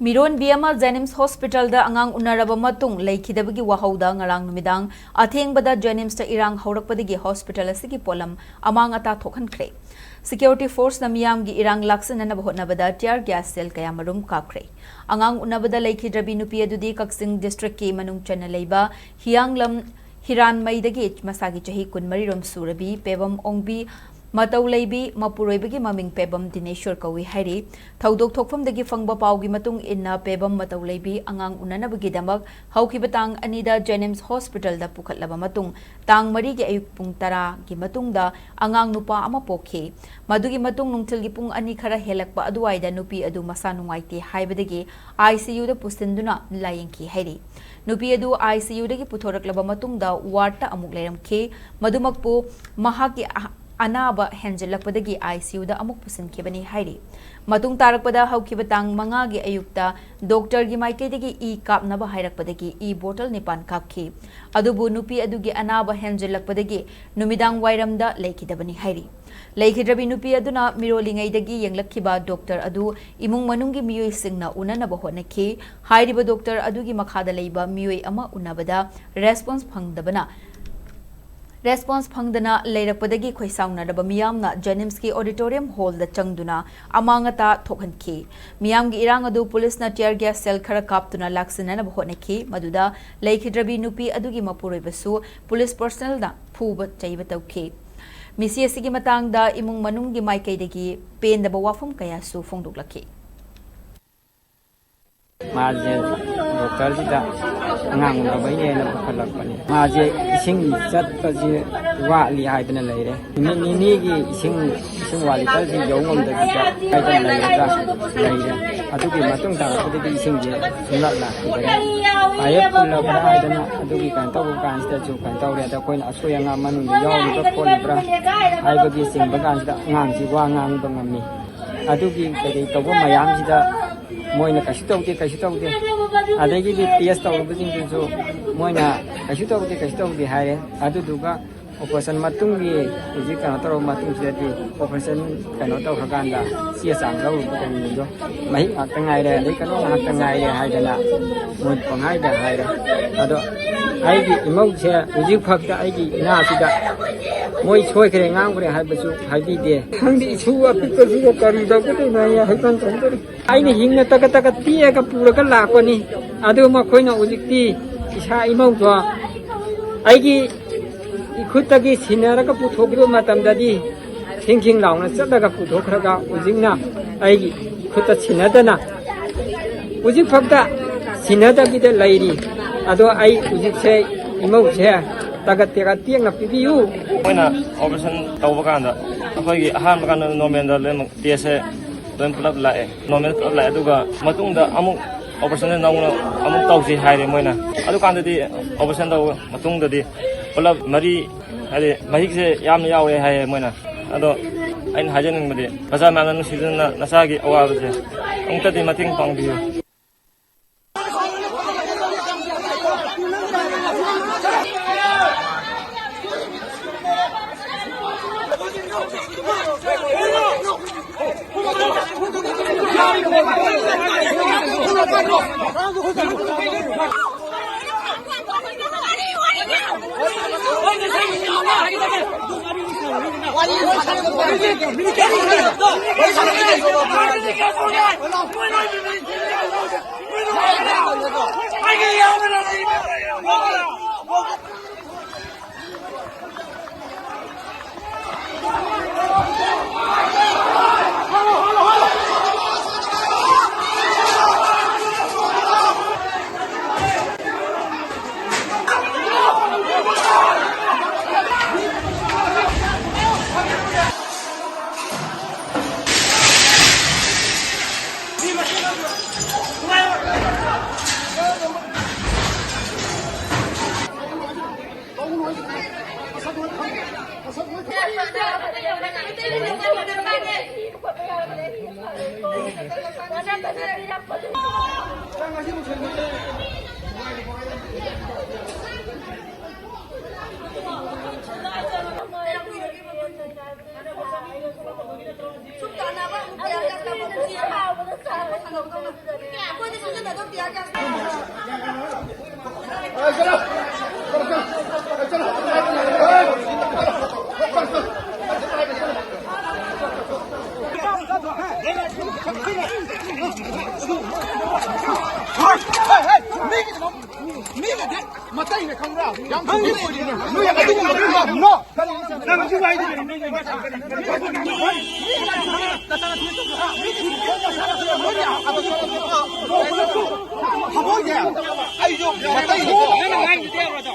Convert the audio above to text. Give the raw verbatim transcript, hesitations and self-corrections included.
ꯃꯤꯔꯣꯟꯕꯤ ꯑꯃ ꯖꯦꯅꯤꯝꯁ ꯍꯣꯁꯄꯤꯇꯥꯜꯗ ꯑꯉꯥꯡ ꯎꯅꯔꯕ ꯃꯇꯨꯡ ꯂꯩꯈꯤꯗꯕꯒꯤ ꯋꯥꯍꯧꯗ ꯉꯔꯥꯡ ꯅꯨꯃꯤꯗꯥꯡ ꯑꯊꯦꯡꯕꯗ ꯖꯦꯅꯤꯝꯁꯇ ꯏꯔꯥꯡ ꯍꯧꯔꯛꯄꯗꯒꯤ ꯍꯣꯁꯄꯤꯇꯥꯜ ꯑꯁꯤꯒꯤ ꯄꯣꯠꯂꯝ ꯑꯃꯥꯡ ꯑꯇꯥ ꯊꯣꯛꯍꯟꯈ꯭ꯔꯦ꯫ ꯁꯦꯀ꯭ꯌꯨꯔꯤꯇꯤ ꯐꯣꯔꯁꯅ ꯃꯤꯌꯥꯝꯒꯤ ꯏꯔꯥꯡ ꯂꯥꯛꯁꯤꯟꯅꯅꯕ ꯍꯣꯠꯅꯕꯗ ꯇꯤꯌꯥꯔ ꯒ꯭ꯌꯥꯁ ꯁꯦꯜ ꯀꯌꯥꯃꯔꯨꯝ ꯀꯥꯞꯈ꯭ꯔꯦ꯫ ꯑꯉꯥꯡ ꯎꯅꯕꯗ ꯂꯩꯈꯤꯗ꯭ꯔꯕꯤ ꯅꯨꯄꯤ ꯑꯗꯨꯗꯤ ꯀꯛꯆꯤꯡ ꯗꯤꯁꯇ꯭ꯔꯤꯛꯀꯤ ꯃꯅꯨꯡ ꯆꯟꯅ ꯂꯩꯕ ꯍꯤꯌꯥꯡꯂꯝ ꯍꯤꯔꯥꯟꯃꯩꯗꯒꯤ ꯃꯁꯥꯒꯤ ꯆꯍꯤ ꯀꯨꯟꯃꯔꯤꯔꯣꯝ ꯁꯨꯔꯕꯤ ꯄꯦꯕꯝ ꯑꯣꯡꯕꯤ ꯃꯇꯧ ꯂꯩꯕꯤ ꯃꯄꯨꯔꯣꯏꯕꯒꯤ ꯃꯃꯤꯡ ꯄꯦꯕꯝ ꯗꯤꯅꯦꯁꯣꯔ ꯀꯧꯏ ꯍꯥꯏꯔꯤ꯫ ꯊꯧꯗꯣꯛ ꯊꯣꯛꯐꯝꯗꯒꯤ ꯐꯪꯕ ꯄꯥꯎꯒꯤ ꯃꯇꯨꯡ ꯏꯟꯅ, ꯄꯦꯕꯝ ꯃꯇꯧ ꯂꯩꯕꯤ ꯑꯉꯥꯡ ꯎꯅꯅꯕꯒꯤꯗꯃꯛ ꯍꯧꯈꯤꯕ ꯇꯥꯡ ꯑꯅꯤꯗ ꯖꯦꯅꯤꯝꯁ ꯍꯣꯁꯄꯤꯇꯥꯜꯗ ꯄꯨꯈꯠꯂꯕ ꯃꯇꯨꯡ, ꯇꯥꯡ ꯃꯔꯤꯒꯤ ꯑꯌꯨꯛ ꯄꯨꯡ ꯇꯔꯥꯒꯤ ꯃꯇꯨꯡꯗ ꯑꯉꯥꯡ ꯅꯨꯄꯥ ꯑꯃ ꯄꯣꯛꯈꯤ꯫ ꯃꯗꯨꯒꯤ ꯃꯇꯨꯡ ꯅꯨꯡꯊꯤꯜꯒꯤ ꯄꯨꯡ ꯑꯅꯤ ꯈꯔ ꯍꯦꯜꯂꯛꯄ ꯑꯗꯨꯋꯥꯏꯗ ꯅꯨꯄꯤ ꯑꯗꯨ ꯃꯁꯥ ꯅꯨꯡꯉꯥꯏꯇꯦ ꯍꯥꯏꯕꯗꯒꯤ ꯑꯥꯏ ꯁꯤ ꯌꯨꯗ ꯄꯨꯁꯤꯟꯗꯨꯅ ꯂꯥꯌꯦꯡꯈꯤ ꯍꯥꯏꯔꯤ꯫ ꯅꯨꯄꯤ ꯑꯗꯨ ꯑꯥꯏ ꯁꯤ ꯌꯨꯗꯒꯤ ꯄꯨꯊꯣꯔꯛꯂꯕ ꯃꯇꯨꯡꯗ ꯋꯥꯔꯗꯇ ꯑꯃꯨꯛ ꯂꯩꯔꯝꯈꯤ꯫ ꯃꯗꯨꯃꯛꯄꯨ ꯃꯍꯥꯛꯀꯤ ꯑ-, ꯑꯅꯥꯕ ꯍꯦꯟꯖꯤꯜꯂꯛꯄꯗꯒꯤ ꯑꯥꯏ ꯁꯤ ꯌꯨꯗ ꯑꯃꯨꯛ ꯄꯨꯁꯤꯟꯈꯤꯕꯅꯤ ꯍꯥꯏꯔꯤ꯫ ꯃꯇꯨꯡ ꯇꯥꯔꯛꯄꯗ ꯍꯧꯈꯤꯕ ꯇꯥꯡ ꯃꯉꯥꯒꯤ ꯑꯌꯨꯛꯇ ꯗꯣꯛꯇꯔꯒꯤ ꯃꯥꯏꯀꯩꯗꯒꯤ ꯏ ꯀꯥꯞꯅꯕ ꯍꯥꯏꯔꯛꯄꯗꯒꯤ ꯏ ꯕꯣꯇꯜ ꯅꯤꯄꯥꯟ ꯀꯥꯞꯈꯤ꯫ ꯑꯗꯨꯕꯨ ꯅꯨꯄꯤ ꯑꯗꯨꯒꯤ ꯑꯅꯥꯕ ꯍꯦꯟꯖꯤꯜꯂꯛꯄꯗꯒꯤ ꯅꯨꯃꯤꯗꯥꯡ ꯋꯥꯏꯔꯝꯗ ꯂꯩꯈꯤꯗꯕꯅꯤ ꯍꯥꯏꯔꯤ꯫ ꯂꯩꯈꯤꯗ꯭ꯔꯕꯤ ꯅꯨꯄꯤ ꯑꯗꯨꯅ ꯃꯤꯔꯣꯜꯂꯤꯉꯩꯗꯒꯤ ꯌꯦꯡꯂꯛꯈꯤꯕ ꯗꯣꯛꯇꯔ ꯑꯗꯨ ꯏꯃꯨꯡ ꯃꯅꯨꯡꯒꯤ ꯃꯤꯑꯣꯏꯁꯤꯡꯅ ꯎꯅꯅꯕ ꯍꯣꯠꯅꯈꯤ꯫ ꯍꯥꯏꯔꯤꯕ ꯗꯣꯛꯇꯔ ꯑꯗꯨꯒꯤ ꯃꯈꯥꯗ ꯂꯩꯕ ꯃꯤꯑꯣꯏ ꯑꯃ ꯎꯅꯕꯗ ꯔꯦꯁꯄꯣꯟꯁ ꯐꯪꯗꯕꯅ, ꯔꯦꯁꯄꯣꯟꯁ ꯐꯪꯗꯅ ꯂꯩꯔꯛꯄꯗꯒꯤ ꯈꯣꯏꯁꯥꯎꯅꯔꯕ ꯃꯤꯌꯥꯝꯅ ꯖꯦꯅꯤꯝꯁꯀꯤ ꯑꯣꯗꯤꯇꯣꯔꯤꯌꯝ ꯍꯣꯜꯗ ꯆꯪꯗꯨꯅ ꯑꯃꯥꯡ ꯑꯇꯥ ꯊꯣꯛꯍꯟꯈꯤ꯫ ꯃꯤꯌꯥꯝꯒꯤ ꯏꯔꯥꯡ ꯑꯗꯨ ꯄꯨꯂꯤꯁꯅ ꯇꯤꯌꯔ ꯒ꯭ꯌꯥꯁ ꯁꯦꯜ ꯈꯔ ꯀꯥꯞꯇꯨꯅ ꯂꯥꯛꯁꯤꯟꯅꯅꯕ ꯍꯣꯠꯅꯈꯤ꯫ ꯃꯗꯨꯗ ꯂꯩꯈꯤꯗ꯭ꯔꯕꯤ ꯅꯨꯄꯤ ꯑꯗꯨꯒꯤ ꯃꯄꯨꯔꯣꯏꯕꯁꯨ ꯄꯨꯂꯤꯁ ꯄꯔꯁꯅꯦꯜꯅ ꯐꯨꯕ ꯆꯩꯕ ꯇꯧꯈꯤ꯫ ꯃꯤꯁꯤ ꯑꯁꯤꯒꯤ ꯃꯇꯥꯡꯗ ꯏꯃꯨꯡ ꯃꯅꯨꯡꯒꯤ ꯃꯥꯏꯀꯩꯗꯒꯤ ꯄꯦꯟꯗꯕ ꯋꯥꯐꯝ ꯀꯌꯥꯁꯨ ꯐꯣꯡꯗꯣꯛꯂꯛꯈꯤ꯫ ꯃꯥꯁꯦ ꯗꯣꯛꯇꯔꯁꯤꯗ ꯑꯉꯥꯡ ꯎꯅꯕꯩꯅꯦꯅ ꯄꯨꯈꯠꯂꯛꯄꯅꯤ꯫ ꯃꯥꯁꯦ ꯏꯁꯤꯡ ꯆꯠꯄꯁꯤ ꯋꯥꯠꯂꯤ ꯍꯥꯏꯗꯅ ꯂꯩꯔꯦ꯫ ꯅꯨꯃꯤꯠ ꯅꯤꯅꯤꯒꯤ ꯏꯁꯤꯡ, ꯏꯁꯤꯡ ꯋꯥꯠ ꯂꯤꯇꯔꯁꯤ ꯌꯧ ꯉꯝꯗꯕꯤꯗ ꯍꯥꯏꯗꯅ ꯂꯩꯔꯒ ꯂꯩꯔꯦ꯫ ꯑꯗꯨꯒꯤ ꯃꯇꯨꯡ ꯇꯥꯔꯛꯄꯗꯒꯤ ꯏꯁꯤꯡꯁꯦ ꯁꯨꯡꯂꯥꯛ ꯂꯥꯛꯈꯤꯗ꯭ꯔꯦ꯫ ꯄꯥꯏꯌꯦꯞ ꯄꯨꯜꯂꯕ꯭ꯔꯥ ꯍꯥꯏꯗꯅ ꯑꯗꯨꯒꯤ ꯀꯩꯅꯣ ꯇꯧꯕ ꯀꯥꯟꯁꯤꯗꯁꯨ ꯀꯩꯅꯣ ꯇꯧꯔꯦ꯫ ꯑꯗ ꯑꯩꯈꯣꯏꯅ ꯑꯁꯣꯏ ꯑꯉꯥꯝ ꯃꯅꯨꯡꯗ ꯌꯥꯎꯔꯤꯕ꯭ꯔꯥ ꯈꯣꯠꯂꯤꯕ꯭ꯔꯥ ꯍꯥꯏꯕꯒꯤ ꯆꯤꯡꯕ ꯀꯥꯟꯁꯤꯗ ꯑꯉꯥꯡꯁꯤ ꯋꯥ ꯉꯥꯡꯕ ꯉꯝꯃꯤ꯫ ꯑꯗꯨꯒꯤ ꯀꯩꯀꯩ ꯇꯧꯕ ꯃꯌꯥꯝꯁꯤꯗ ꯃꯣꯏꯅ ꯀꯩꯁꯨ ꯇꯧꯗꯦ, ꯀꯩꯁꯨ ꯇꯧꯗꯦ꯫ ꯑꯗꯒꯤꯗꯤ ꯇꯦꯁ ꯇꯧꯔꯨꯕꯁꯤꯡꯗꯨꯁꯨ ꯃꯣꯏꯅ ꯀꯩꯁꯨ ꯇꯧꯗꯦ, ꯀꯩꯁꯨ ꯇꯧꯗꯦ ꯍꯥꯏꯔꯦ꯫ ꯑꯗꯨꯗꯨꯒ ꯑꯣꯄꯔꯦꯁꯟ ꯃꯇꯨꯡꯒꯤ, ꯍꯧꯖꯤꯛ ꯀꯩꯅꯣ ꯇꯧꯔꯕ ꯃꯇꯨꯡꯁꯤꯗꯗꯤ, ꯑꯣꯄꯔꯦꯁꯟ ꯀꯩꯅꯣ ꯇꯧꯈ꯭ꯔꯀꯥꯟꯗ ꯆꯦ ꯆꯥꯡ ꯂꯧꯔꯨꯕ ꯀꯩꯅꯣꯗꯣ ꯃꯍꯤꯛ ꯉꯥꯛꯇ ꯉꯥꯏꯔꯦ, ꯑꯗꯩ ꯀꯩꯅꯣ ꯉꯥꯛꯇ ꯉꯥꯏꯔꯦ ꯍꯥꯏꯗꯅ ꯃꯣꯏ ꯄꯪꯍꯥꯏꯗ ꯍꯥꯏꯔꯦ꯫ ꯑꯗꯣ ꯑꯩꯒꯤ ꯏꯃꯧꯁꯦ ꯍꯧꯖꯤꯛ ꯐꯥꯎꯗ ꯑꯩꯒꯤ ꯏꯅꯥꯁꯤꯗ ꯃꯣꯏ ꯁꯣꯏꯈ꯭ꯔꯦ ꯉꯥꯡꯈ꯭ꯔꯦ ꯍꯥꯏꯕꯁꯨ ꯍꯥꯏꯕꯤꯗꯦ꯫ ꯈꯪꯗꯦ, ꯏꯁꯨ ꯑꯄꯤꯛꯄꯁꯤꯗ ꯀꯔꯤ ꯇꯧꯒꯗꯣꯏꯅꯣ ꯑꯩ ꯍꯥꯏꯐꯝ ꯈꯪꯗꯔꯦ꯫ ꯑꯩꯅ ꯍꯤꯡꯅ ꯇꯒꯠ ꯇꯒꯠ ꯇꯦꯛꯑꯒ ꯄꯨꯔꯒ ꯂꯥꯛꯄꯅꯤ꯫ ꯑꯗꯨ ꯃꯈꯣꯏꯅ ꯍꯧꯖꯤꯛꯇꯤ ꯏꯁꯥ ꯏꯃꯧꯗꯣ ꯑꯩꯒꯤ ꯏꯈꯨꯠꯇꯒꯤ ꯁꯤꯟꯅꯔꯒ ꯄꯨꯊꯣꯛꯈꯤꯕ ꯃꯇꯝꯗꯗꯤ ꯈꯤꯡ ꯈꯤꯡ ꯂꯥꯎꯅ ꯆꯠꯂꯒ ꯄꯨꯊꯣꯛꯈ꯭ꯔꯒ ꯍꯧꯖꯤꯛꯅ ꯑꯩꯒꯤ ꯈꯨꯠꯇ ꯁꯤꯟꯅꯗꯅ ꯍꯧꯖꯤꯛ ꯐꯥꯎꯗ ꯁꯤꯟꯅꯗꯕꯤꯗ ꯂꯩꯔꯤ꯫ ꯑꯗꯣ ꯑꯩ ꯍꯧꯖꯤꯛꯁꯦ ꯏꯃꯧꯁꯦ ꯇꯒꯠ ꯇꯦꯒꯠ ꯇꯦꯛꯅ ꯄꯤꯕꯤꯌꯨ꯫ ꯑꯩꯈꯣꯏꯅ ꯑꯣꯄꯔꯦꯁꯟ ꯇꯧꯕ ꯀꯥꯟꯗ ꯑꯩꯈꯣꯏꯒꯤ ꯑꯍꯥꯟꯕ ꯀꯥꯟꯗ ꯅꯣꯔꯃꯦꯜꯗ ꯂꯣꯏꯅꯃꯛ ꯇꯦꯁꯁꯦ ꯂꯣꯏ ꯄꯨꯂꯞ ꯂꯥꯛꯑꯦ, ꯅꯣꯔꯃꯦꯜ ꯄꯨꯂꯞ ꯂꯥꯛꯑꯦ꯫ ꯑꯗꯨꯒ ꯃꯇꯨꯡꯗ ꯑꯃꯨꯛ ꯑꯣꯄꯔꯦꯁꯟꯁꯦ ꯅꯧꯅ ꯑꯃꯨꯛ ꯇꯧꯁꯤ ꯍꯥꯏꯔꯦ ꯃꯣꯏꯅ꯫ ꯑꯗꯨꯀꯥꯟꯗꯗꯤ ꯑꯣꯄꯔꯦꯁꯟ ꯇꯧꯕ ꯃꯇꯨꯡꯗꯗꯤ ꯄꯨꯂꯞ ꯃꯔꯤ, ꯍꯥꯏꯗꯤ ꯃꯍꯤꯛꯁꯦ ꯌꯥꯝꯅ ꯌꯥꯎꯔꯦ ꯍꯥꯏꯌꯦ ꯃꯣꯏꯅ꯫ ꯑꯗꯣ ꯑꯩꯅ ꯍꯥꯏꯖꯅꯤꯡꯕꯗꯤ ꯄ꯭ꯔꯖꯥ ꯃꯌꯥꯝꯅ ꯅꯨꯡꯁꯤꯗꯨꯅ ꯅꯆꯥꯒꯤ ꯑꯋꯥꯕꯁꯦ ꯑꯃꯨꯛꯇꯗꯤ ꯃꯇꯦꯡ ꯄꯥꯡꯕꯤꯌꯨ꯫ ꯑꯩꯈꯣꯏꯗꯤ ꯁꯣꯝꯗ ꯑꯗꯨꯝ ꯇꯤꯌꯥꯔ ꯒ꯭ꯌꯥꯁ ꯃꯤꯒꯗꯤ ꯃꯇꯩꯅ ꯈꯪꯕ꯭ꯔꯥ? ꯌꯥꯝ ꯈꯪꯉꯤ꯫ ꯅꯣꯏ ꯑꯗꯨꯒꯨꯝꯕꯗꯨ ꯌꯥꯝ ꯅꯣ꯫ ꯅꯪꯁꯨ ꯍꯥꯏꯗꯤ ꯀꯩꯅꯣ? ꯊꯃꯣꯏꯁꯦ ꯑꯩꯁꯨ ꯃꯇꯩꯅ ꯅꯪꯅ ꯉꯥꯡꯕꯗꯤ ꯌꯥꯔꯣꯏꯗꯣ꯫